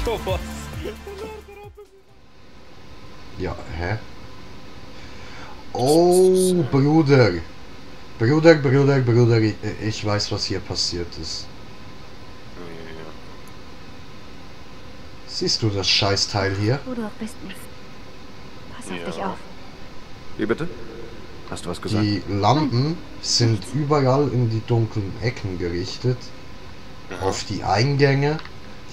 sowas. Ja, hä? Oh, Bruder. Bruder, ich weiß, was hier passiert ist. Ja. Siehst du das Scheißteil hier? Wo du auch bist, Miss. Pass auf Ja. dich auf. Wie bitte? Hast du was gesagt? Die Lampen sind überall in die dunklen Ecken gerichtet. Auf die Eingänge.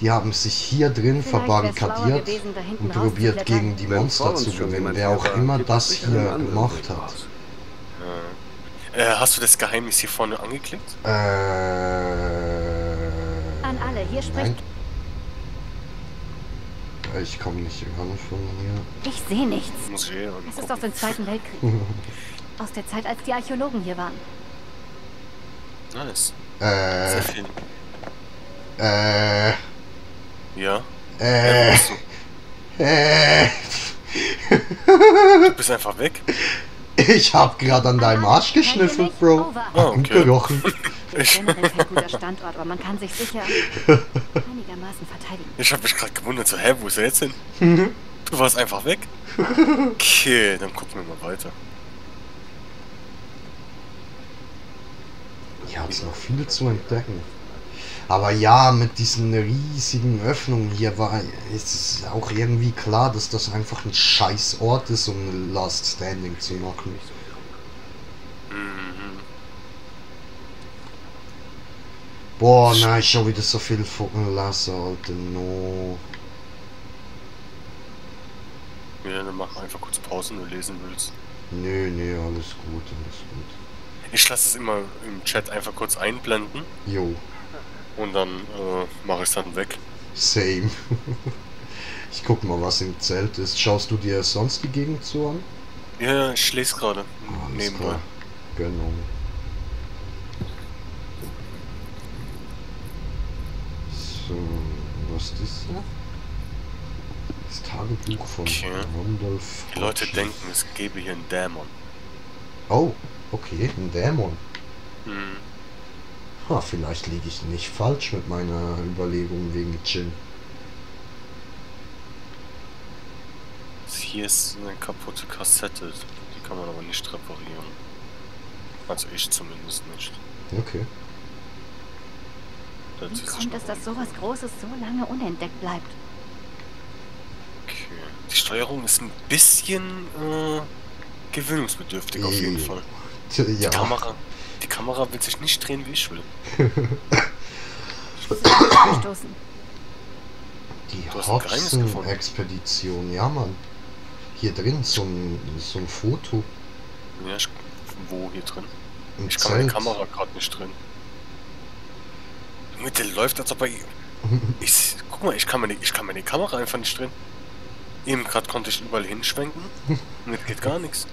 Die haben sich hier drin verbarrikadiert und probiert gegen die Monster zu gewinnen, wer auch immer das hier gemacht hat. Hast du das Geheimnis hier vorne angeklickt? An alle, hier spricht... Ich komme nicht ran von hier. Ich sehe nichts. Muss ich Es ist aus dem Zweiten Weltkrieg. Aus der Zeit, als die Archäologen hier waren. Nice. Sehr viel. Ja? Wo bist du? Du bist einfach weg? Ich hab gerade an deinem Arsch geschnüffelt, Bro. Oh, Und okay. gerochen. Generell kein guter Standort, aber man kann sich sicher einigermaßen verteidigen. Ich hab mich gerade gewundert, so, hä, wo ist er jetzt hin? Du warst einfach weg? Okay, dann gucken wir mal weiter. Hier hat's noch viel zu entdecken. Aber ja, mit diesen riesigen Öffnungen hier ist es auch irgendwie klar, dass das einfach ein scheiß Ort ist, um eine Last Standing zu machen. Boah, nein, schon wieder so viel fucken lassen, Alter, no. Ja, dann mach einfach kurz Pause, wenn du lesen willst. Nö, alles gut, alles gut. Ich lasse es immer im Chat einfach kurz einblenden Jo, und dann mache ich es dann weg. same. Ich guck mal, was im Zelt ist. Schaust du dir sonst die Gegend so an? Ja, ich lese gerade Alles nebenbei. klar. Genau. So, was ist das da? Das Tagebuch von Okay. Randolph. Die Leute Hodges. denken, es gäbe hier einen Dämon. Oh, okay, ein Dämon. Hm. Ha, vielleicht liege ich nicht falsch mit meiner Überlegung wegen Jin. Hier ist eine kaputte Kassette. Die kann man aber nicht reparieren. Also ich zumindest nicht. Okay. Das Wie ist kommt es, dass sowas Großes so lange unentdeckt bleibt? okay. Die Steuerung ist ein bisschen gewöhnungsbedürftig auf jeden Fall. Ja. Die Kamera will sich nicht drehen, wie ich will. Gestoßen. Die Du hast ein Geheimnis gefunden. Hobson-Expedition, ja Mann. Hier drin so ein Foto. Ja, wo hier drin? Im Ich kann meine Zelt. Kamera gerade nicht drin. Mit der läuft, als ob er. Guck mal, ich kann meine Kamera einfach nicht drin. Eben gerade konnte ich überall hinschwenken. Und jetzt geht gar nichts.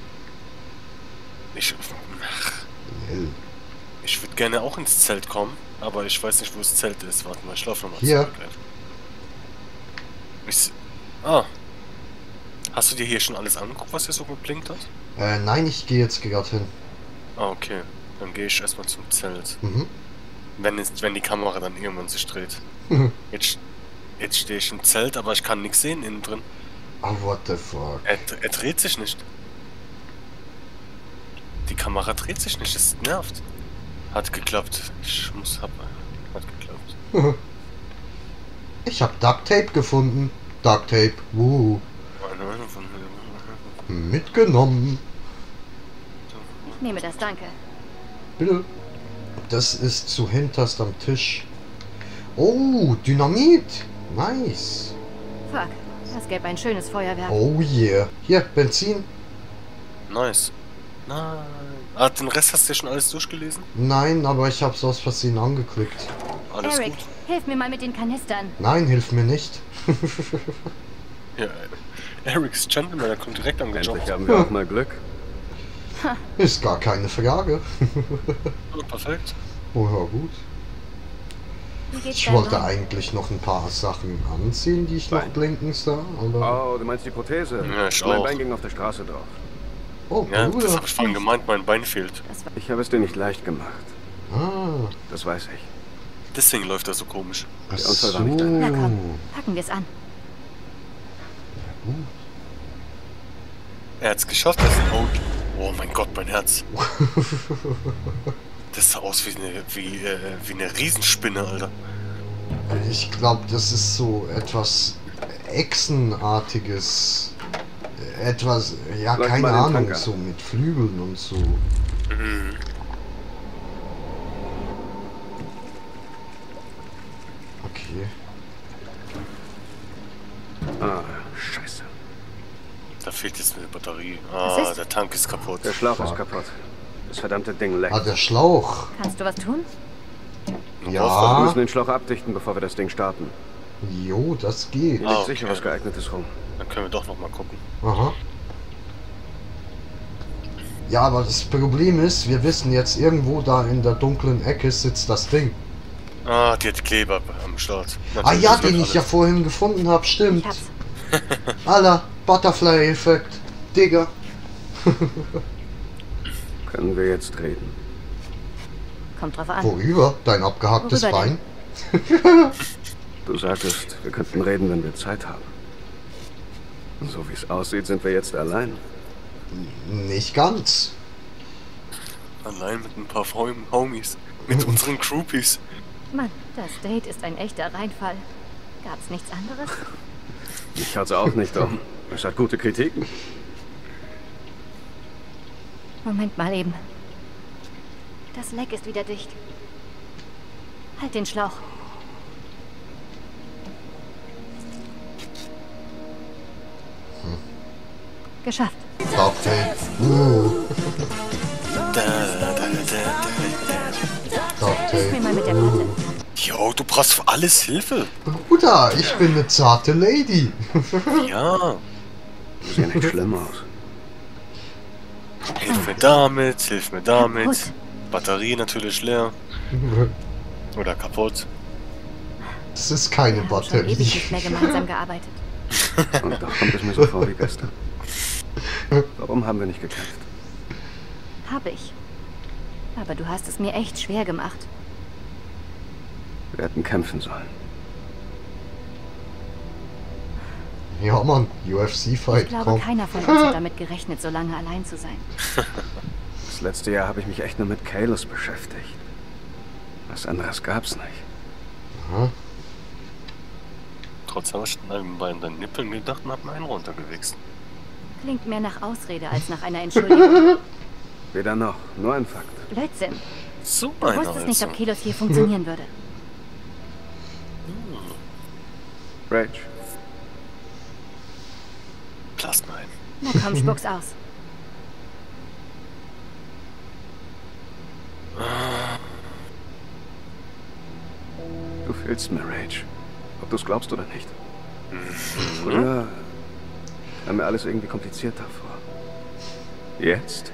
Ich würde gerne auch ins Zelt kommen, aber ich weiß nicht, wo das Zelt ist. Warte mal, ich laufe nochmal Hier. zurück. Hast du dir hier schon alles angeguckt, was hier so geblinkt hat? Nein, ich gehe jetzt gerade hin. Ah, okay. Dann gehe ich erstmal zum Zelt. Mhm. Wenn die Kamera dann irgendwann sich dreht. Jetzt stehe ich im Zelt, aber ich kann nichts sehen innen drin. Oh, what the fuck. Er dreht sich nicht. Die Kamera dreht sich nicht, das nervt. Hat geklappt. Hat geklappt. Ich hab Duct Tape gefunden. Duct Tape. Mitgenommen. Ich nehme das, danke. Bitte. Das ist zu hinterst am Tisch. Oh, Dynamit. Nice. Fuck, das gäbe ein schönes Feuerwerk. Oh yeah. Hier, Benzin. Nice. Nein. Ah, den Rest hast du ja schon alles durchgelesen? Nein, aber ich hab's aus Versehen angeklickt. Alles Eric, gut. hilf mir mal mit den Kanistern. Nein, hilf mir nicht. Ja, Eric's Gentleman, der kommt direkt angejobbt. Endlich haben wir auch mal Glück. Ist gar keine Frage. Oh, perfekt. Oh ja, gut. Wie geht's Ich deinem wollte Mann? eigentlich noch ein paar Sachen anziehen, die ich noch blinken sah, aber... Oh, du meinst die Prothese? Ja, ich mein auch. Bein ging auf der Straße drauf. Oh, Ja, Bruder. das habe ich vorhin gemeint, mein Bein fehlt. Das war Ich habe es dir nicht leicht gemacht. Ah, Das weiß ich. Deswegen läuft er so komisch. Ach Der Unfall so. war nicht dein- Na komm, packen wir es an. Er hat's geschafft, das oh mein Gott, mein Herz. Das sah aus wie eine Riesenspinne, Alter. Ich glaube, das ist so etwas Echsenartiges. Etwas, ja, Läuft keine mal den Ahnung, Tanker. so mit Flügeln und so. Mhm. Okay. Ah, scheiße. Da fehlt jetzt eine Batterie. Was Ah, ist? der Tank ist kaputt. Der Schlauch ist Fuck. kaputt. Das verdammte Ding leckt. Ah, der Schlauch. Kannst du was tun? Wir Ja. müssen den Schlauch abdichten, bevor wir das Ding starten. Jo, das geht. Hier Ah, liegt okay. sicher was Geeignetes rum. Dann können wir doch noch mal gucken. Aha. Ja, aber das Problem ist, wir wissen jetzt, irgendwo da in der dunklen Ecke sitzt das Ding. Ah, die hat Kleber am Start. Ah Natürlich, ja, das wird den ich ja alles. vorhin gefunden habe, stimmt. Ich hab's. Alter, Butterfly-Effekt. Digga. Können wir jetzt reden? Kommt drauf an. Worüber? Dein abgehacktes Worüber Bein? Du sagtest, wir könnten reden, wenn wir Zeit haben. So wie es aussieht, sind wir jetzt allein. Nicht ganz. Allein mit ein paar Homies. Mit unseren Groupies. Mann, das Date ist ein echter Reinfall. Gab's nichts anderes? Mich schaut's auch nicht um. Es hat gute Kritiken. Moment mal eben. Das Leck ist wieder dicht. Halt den Schlauch. Geschafft. Ducktape. Da, da, da, Hilf mir mal mit der Ducktape. Platte. Jo, du brauchst für alles Hilfe. Bruder, ich bin eine zarte Lady. Ja. Sieht ja nicht schlimm aus. Hilf mir damit, hilf mir damit. Kaputt. Batterie natürlich leer. Oder kaputt. Das ist keine Wir haben schon ewig Batterie. nicht mehr gemeinsam gearbeitet. Und doch kommt es mir so vor wie gestern. Warum haben wir nicht gekämpft? Hab ich. Aber du hast es mir echt schwer gemacht. Wir hätten kämpfen sollen. Ja, Mann, Ich UFC-Fight, glaube, komm. keiner von uns hat damit gerechnet, so lange allein zu sein. Das letzte Jahr habe ich mich echt nur mit Kalos beschäftigt. Was anderes gab's nicht. Aha. Trotzdem habe ich bei deinen Nippeln gedacht und hab mir einen runtergewichst. Klingt mehr nach Ausrede als nach einer Entschuldigung. Weder noch, nur ein Fakt. Blödsinn. So Du einer wusstest nicht, ob also. Kilos hier funktionieren würde. Rage, Plasma ein. Na komm, spuck's aus. du fehlst mir, Rage. Ob du's glaubst oder nicht. Früher kam mir alles irgendwie komplizierter vor. Jetzt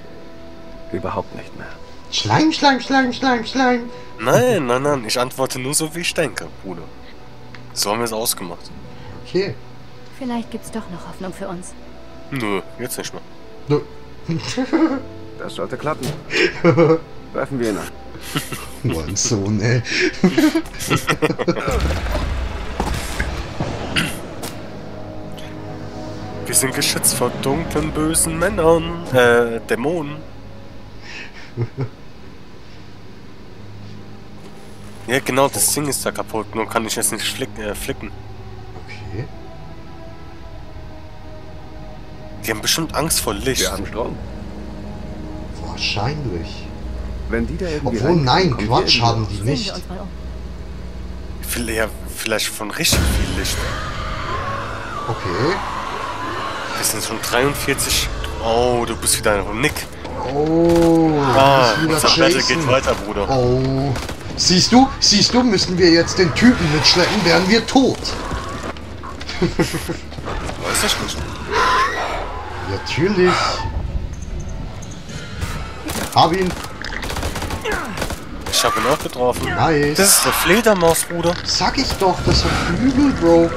überhaupt nicht mehr. Schleim, Schleim, Schleim, Schleim, Schleim. Nein, nein, nein. Ich antworte nur so, wie ich denke, Bruder. So haben wir es ausgemacht. Okay. Vielleicht gibt's doch noch Hoffnung für uns. Nö, jetzt nicht mehr. Du. Das sollte klappen. Greifen wir ihn an. Mein Sohn, ey. Wir sind geschützt vor dunklen, bösen Männern. Dämonen. Ja, genau, das Ding ist da kaputt. Nur kann ich es nicht flicken. Okay. Die haben bestimmt Angst vor Licht. Wir haben Strom. Wahrscheinlich. Wenn die da irgendwie Obwohl, reinkommen, nein, kommt Quatsch hier haben irgendwas. die Sehen wir nicht. uns mal um. Vielleicht von richtig viel Licht. Okay. Wir sind schon 43. Oh, du bist wieder ein Nick. Oh, Ah, das ist unser wieder Battle geht Jason. weiter, Bruder. Oh. Siehst du, müssen wir jetzt den Typen mitschleppen, wären wir tot. Weiß ich nicht. Natürlich. Hab ihn. Ich habe ihn auch getroffen. Nice. Das ist eine Fledermaus, Bruder. Sag ich doch, das hat Flügel, Bro.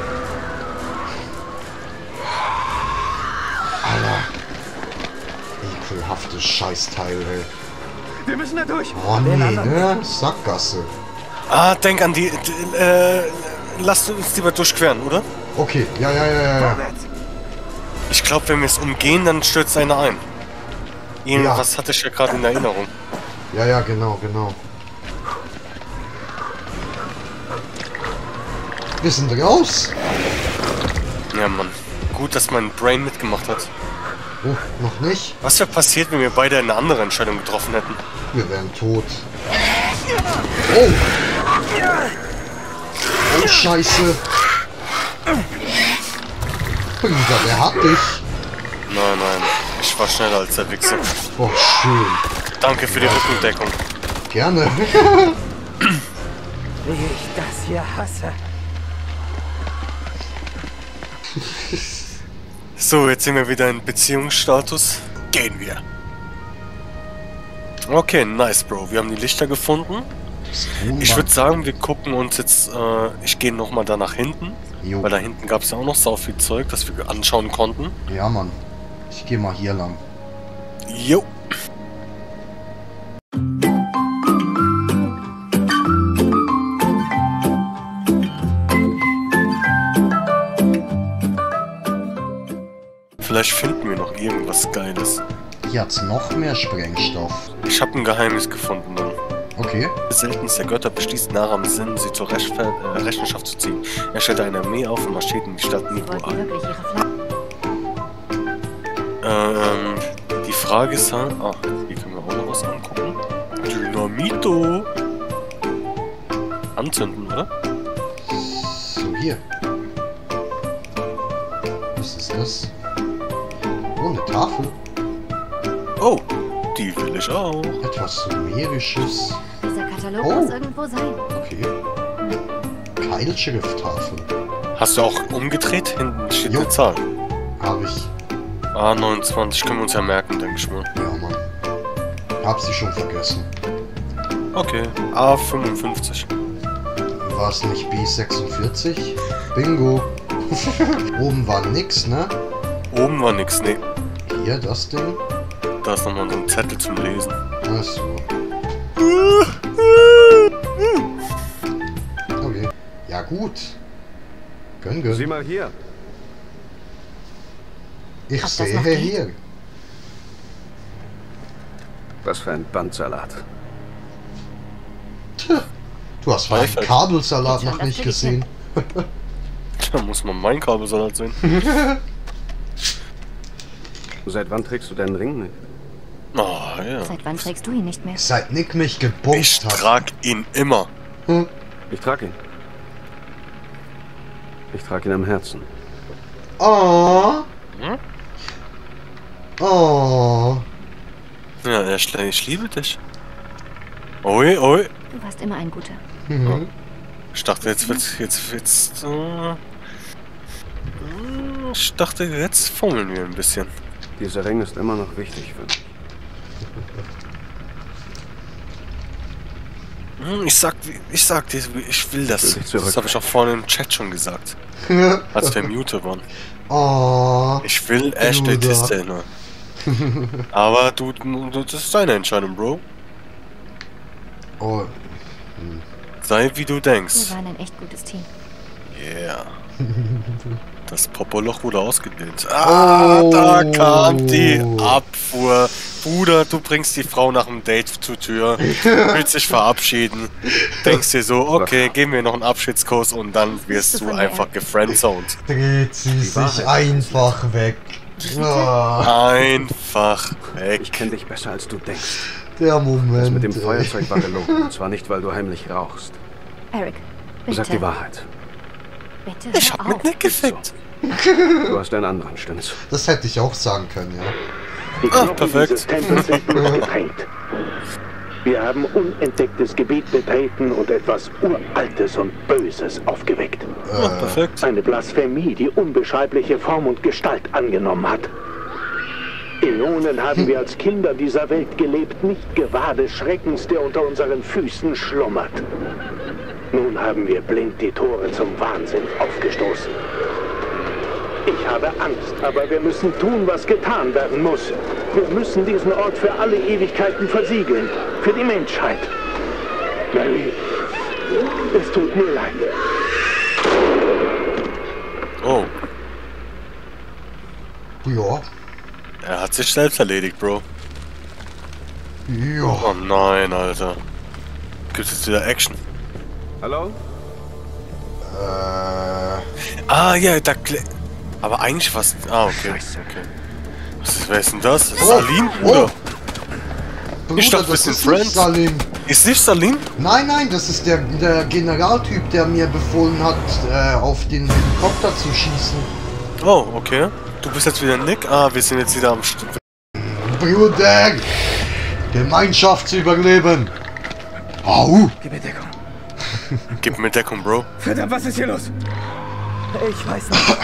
Alter. Ekelhaftes Scheißteil, ey. Wir müssen da durch. Oh nee, ne? Sackgasse. Ah, denk an die... lasst uns lieber durchqueren, oder? Okay, ja. Ich glaube, wenn wir es umgehen, dann stürzt einer ein. Irgendwas hatte ich ja gerade in Erinnerung. Ja, genau. Wir sind raus. Ja, Mann. Gut, dass mein Brain mitgemacht hat. Oh, noch nicht. Was wäre passiert, wenn wir beide eine andere Entscheidung getroffen hätten? Wir wären tot. Oh! Oh, Scheiße. Bruder, der hat dich. Nein. Ich war schneller als der Wichser. Oh, schön. Danke für die Rückendeckung. Gerne. Wie ich das hier hasse. So, jetzt sind wir wieder in Beziehungsstatus. Gehen wir. Okay, nice, Bro. Wir haben die Lichter gefunden. Ich würde sagen, wir gucken uns jetzt... ich gehe nochmal da nach hinten. Jo. Weil da hinten gab es ja auch noch so viel Zeug, das wir anschauen konnten. Ja, Mann. Ich gehe mal hier lang. Jo. Vielleicht finden wir noch irgendwas Geiles. Hier hat's noch mehr Sprengstoff. Ich habe ein Geheimnis gefunden dann. Okay. Seltenst der Götter beschließt Naram Sin, sie zur Rechenschaft zu ziehen. Er stellt eine Armee auf und marschiert in die Stadt Nipo ein. Die Frage ist halt... Ah, hier können wir auch noch was angucken. Dynamito! Anzünden, oder? So, hier. Was ist das? Oh, eine Tafel. Oh, die will ich auch. Etwas Sumerisches. Dieser Katalog muss irgendwo sein. Okay. Keilschrifttafel. Hast du auch umgedreht? Hinten steht eine Zahl. Habe ich. A29 können wir uns ja merken, denke ich mal. Ja, Mann. Hab sie schon vergessen. Okay, A55. War es nicht B46? Bingo. Oben war nix, ne? Oben war nix, ne. Hier, das Ding. Da ist nochmal so ein Zettel zum Lesen. Achso. Okay. Ja, gut. Gönn. Sieh mal hier. Ich Ob das sehe noch geht? hier. Was für ein Bandsalat. Tja, du hast meinen Perfekt. Kabelsalat Jetzt schon noch das nicht krieg ich hin. gesehen. Da muss man mein Kabelsalat sehen. Seit wann trägst du deinen Ring nicht? Oh, ja. Seit wann trägst du ihn nicht mehr? Seit Nick mich Ich gebumst hat. trag ihn immer. Ich trage ihn. Ich trage ihn am Herzen. Oh. Hm? Oh. Ja, Ashley, ich liebe dich. Oi. Du warst immer ein Guter. Mhm. Ich dachte, jetzt ich dachte, jetzt fummeln wir ein bisschen. Dieser Ring ist immer noch wichtig für mich. Ich sag dir, ich will das. Das habe ich auch vorhin im Chat schon gesagt. Als wir Mute waren. Oh. Ich will Ashley Bruder. Tisdale. Aber das ist deine Entscheidung, Bro. Oh. Sei wie du denkst. Wir waren ein echt gutes Team. Yeah. Das Popoloch wurde ausgedehnt. Ah, da kam die Abfuhr. Bruder, du bringst die Frau nach dem Date zur Tür, willst dich verabschieden, denkst dir so, okay, geben wir noch einen Abschiedskurs und dann wirst du einfach gefriendzoned. Dreht sie sich einfach weg. Oh, Einfach weg. Ich kenne dich besser, als du denkst. der Moment. Das mit dem ey. Feuerzeug war gelogen. Und zwar nicht, weil du heimlich rauchst. Eric, bitte. Sag die Wahrheit. Bitte Ich hör hab mit auf. Nick gefickt. Du hast einen anderen, stimmt's? Das hätte ich auch sagen können, ja. Die Ah, Knochen perfekt. dieses Tempels sind blutränkt. Wir haben unentdecktes Gebiet betreten und etwas Uraltes und Böses aufgeweckt. Ja, perfekt. Eine Blasphemie, die unbeschreibliche Form und Gestalt angenommen hat. Äonen haben wir als Kinder dieser Welt gelebt, nicht gewahr des Schreckens, der unter unseren Füßen schlummert. Nun haben wir blind die Tore zum Wahnsinn aufgestoßen. Ich habe Angst, aber wir müssen tun, was getan werden muss. Wir müssen diesen Ort für alle Ewigkeiten versiegeln. Für die Menschheit. Mary, Es tut mir leid. Oh, Ja. er hat sich selbst erledigt, Bro. Ja. Oh nein, Alter. Gibt's jetzt wieder Action? Hallo? Ah, ja, da... Aber eigentlich was... Ah, okay. Okay. Wer ist denn das? Das ist Oh, Salim, oh. Bruder. Bruder, Ich dachte, wir das sind ist nicht Friends. Salim. Ist nicht Salim? Nein, nein, das ist der Generaltyp, der mir befohlen hat, auf den Helikopter zu schießen. Oh, okay. Du bist jetzt wieder Nick? Ah, wir sind jetzt wieder am Stück. Bruder! Gemeinschaft zu überleben! Au! Gib mir Deckung. Gib mir Deckung, Bro. Verdammt, was ist hier los? Ich weiß nicht.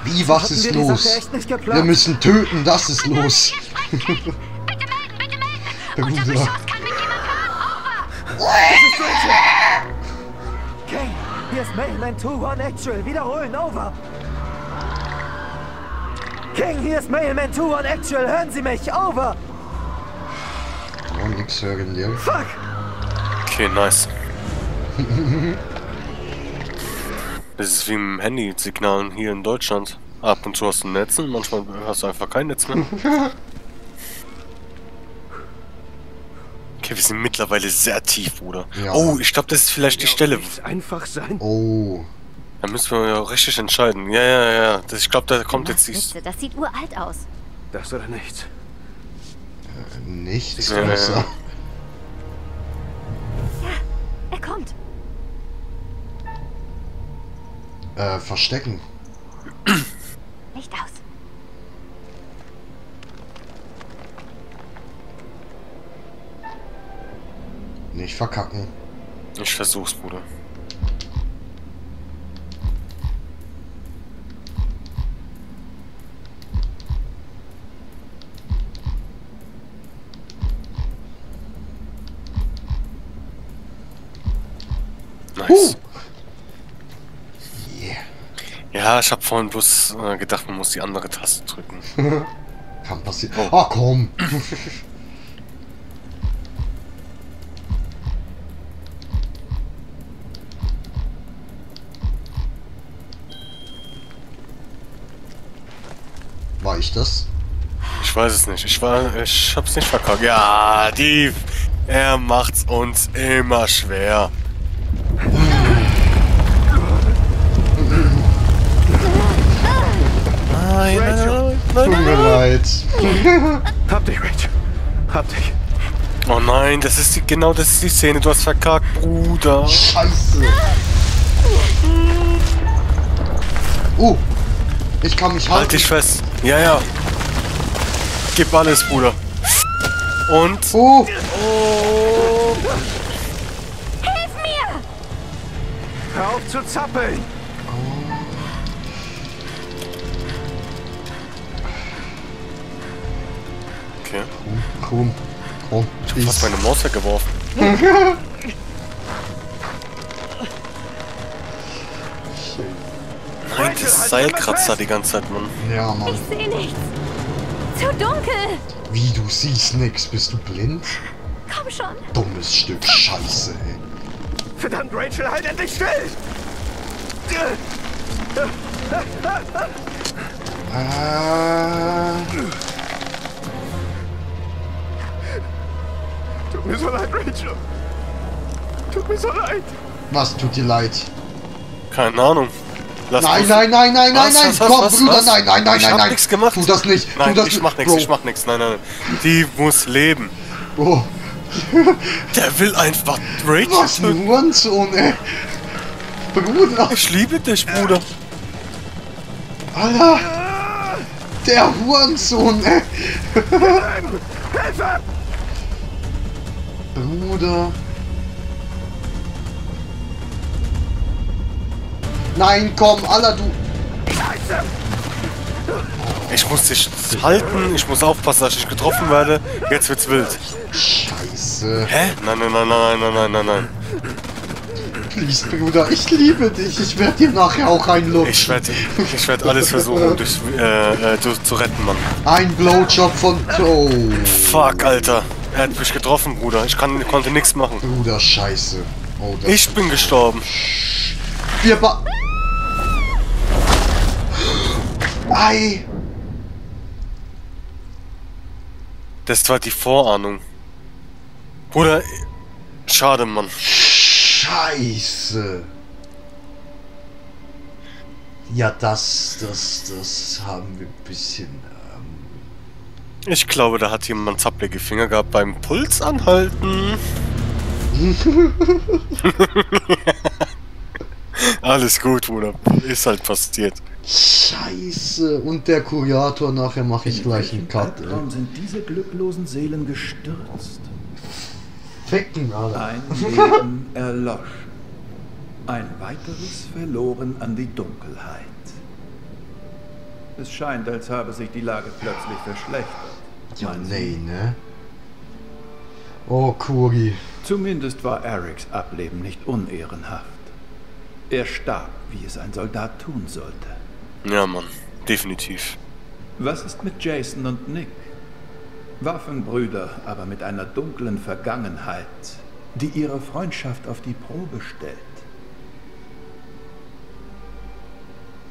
Wie, was Hatten ist wir die los? Sache echt nicht Wir geplant? müssen töten, das ist los. Bruder. King, hier ist Mailman 2-1 Actual. Wiederholen, over. King, hier ist Mailman 2-1 Actual. Hören Sie mich, over. Oh, nix hören dir. Fuck. Okay, nice. Das ist wie im Handy-Signalen hier in Deutschland. Ab und zu hast du ein Netz und manchmal hast du einfach kein Netz mehr. Okay, wir sind mittlerweile sehr tief, Bruder. Ja. Oh, ich glaube, das ist vielleicht die Stelle. Einfach sein. Oh. Da müssen wir ja richtig entscheiden. Ja. Ich glaube, da kommt jetzt die... Spitze, das sieht uralt aus. Das oder nichts. Nichts Ja, außer. Er kommt. Verstecken. Licht aus. Nicht verkacken. Ich versuch's, Bruder. Nice. Yeah. Ja, ich hab vorhin bloß gedacht, man muss die andere Taste drücken. Kann passieren. Oh, komm. War ich das? Ich weiß es nicht. Ich hab's nicht verkackt. Ja, er macht's uns immer schwer. Nein. Tut mir leid. Hab dich, Rachel. Hab dich. Oh nein, das ist die Szene. Du hast verkackt, Bruder. Scheiße. Oh. Ich kann mich halten. Halt dich fest. Ja. Gib alles, Bruder. Und... Oh. Hilf mir! Hör auf zu zappeln. Okay. Komm. Ich hab fast meine Maus weggeworfen. Nein, das Seilkratzer die ganze Zeit, Mann. Ja, Mann. Ich sehe nichts. Zu dunkel. Wie, du siehst nix? Bist du blind? Komm schon. Dummes Stück Scheiße, ey. Verdammt, Rachel, halt endlich still! Tut mir so leid, Rachel. Tut mir so leid. Was tut dir leid? Keine Ahnung. Lass Nein, los. nein, Was? komm, Bruder, nein, Ich hab nichts gemacht. Tu das nicht, Nein, tu das ich nicht. mach nichts, Bro. ich mach nichts. Nein. Die muss leben. Oh, Der will einfach Rachel was ein töten. Hurensohn, ey. Bruder, Ich liebe dich, Bruder. Alter. Der Hurensohn, ey. Hilfe! Bruder. Nein, komm, Alter, du. Scheiße! Ich muss dich halten, ich muss aufpassen, dass ich nicht getroffen werde. Jetzt wird's wild. Scheiße. Hä? Nein. Please, Bruder, ich liebe dich. Ich werde dir nachher auch einlutschen. Ich werd alles versuchen, um dich zu retten, Mann. Ein Blowjob von... Oh. Fuck, Alter. Er hat mich getroffen, Bruder. Ich konnte nichts machen. Bruder, scheiße. Oh, Ich bin gestorben. Wir Ei! Das war die Vorahnung. Bruder, schade, Mann. Scheiße! Ja, das haben wir ein bisschen... Ich glaube, da hat jemand zapplige Finger gehabt beim Puls anhalten. Alles gut, Bruder. Ist halt passiert. Scheiße! Und der Kurator, nachher mache ich gleich einen Cut. Warum sind diese glücklosen Seelen gestürzt? Ficken, Alter. Ein Leben erlosch. Ein weiteres verloren an die Dunkelheit. Es scheint, als habe sich die Lage plötzlich verschlechtert. Ja, nee, ne? Oh, Kuri. Zumindest war Erics Ableben nicht unehrenhaft. Er starb, wie es ein Soldat tun sollte. Ja, Mann. Definitiv. Was ist mit Jason und Nick? Waffenbrüder, aber mit einer dunklen Vergangenheit, die ihre Freundschaft auf die Probe stellt.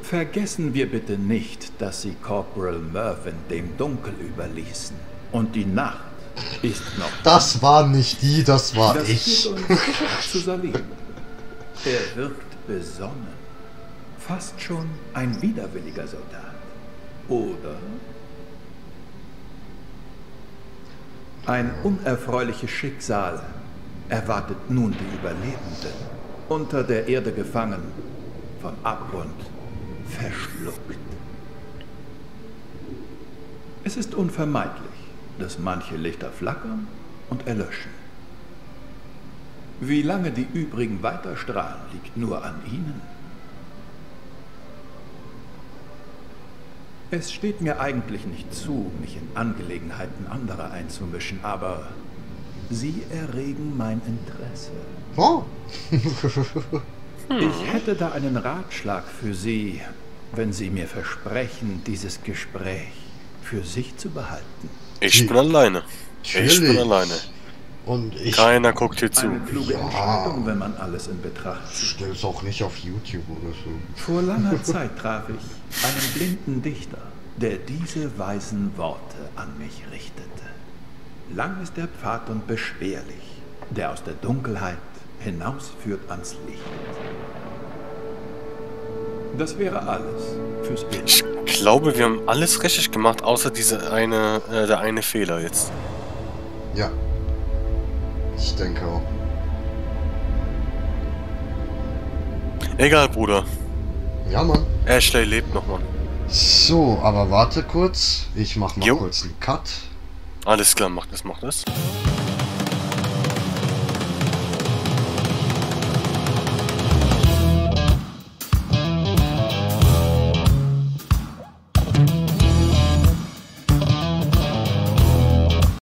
Vergessen wir bitte nicht, dass sie Corporal Mervyn dem Dunkel überließen. Und die Nacht ist noch... Das war nicht die, das war das ich. führt uns zu Salim. Er wirkt besonnen. Fast schon ein widerwilliger Soldat. Oder... ein unerfreuliches Schicksal erwartet nun die Überlebenden. Unter der Erde gefangen, vom Abgrund verschluckt. Es ist unvermeidlich, dass manche Lichter flackern und erlöschen. Wie lange die übrigen weiterstrahlen, liegt nur an ihnen. Es steht mir eigentlich nicht zu, mich in Angelegenheiten anderer einzumischen, aber sie erregen mein Interesse. Oh. Ich hätte da einen Ratschlag für Sie, wenn Sie mir versprechen, dieses Gespräch für sich zu behalten. Ich bin alleine. Natürlich. Ich bin alleine. Und ich Keiner guckt hier zu. Eine kluge Entscheidung, wenn man alles in Betracht zieht. stell's auch nicht auf YouTube oder so. Vor langer Zeit traf ich einen blinden Dichter, der diese weisen Worte an mich richtete. Lang ist der Pfad und beschwerlich, der aus der Dunkelheit hinausführt ans Licht. Das wäre alles fürs Bild. Ich glaube, wir haben alles richtig gemacht, außer der eine Fehler jetzt. Ja. Ich denke auch. Egal, Bruder. Ja, Mann. Ashley lebt noch, Mann. So, aber warte kurz. Ich mach mal Jo. kurz einen Cut. Alles klar, mach das, mach das.